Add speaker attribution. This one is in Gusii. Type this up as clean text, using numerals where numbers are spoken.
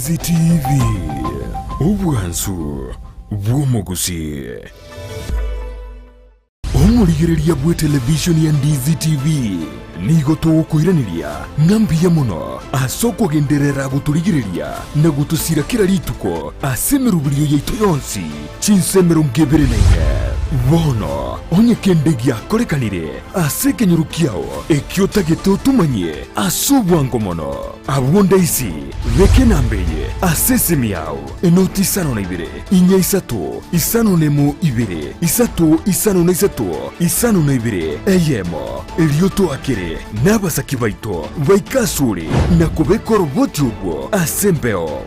Speaker 1: Ndizi TV, obwansu bw'omogusii. Omorigereria bw'etelevishoni ya Ndizi TV nigo togokoiraneria ng'a mbuya mono ase okogenderera gotorigereria na gotosira kera rituko ase emeroberio yaito yonsi chinsa 24. Bono onye kende giakorekanire ase ekenyoro kiao ekio otagete otomanyie ase obwango mono, abwo ndaisi beka enamba eye ase esimi yao, enoti isano na ibere, inya isato, isano nemo ibere, isato isano na isato, isano na ibere, eyemo. Erio toakere nabasaki baito baike asore na kobeka oroboti orwo ase embeo.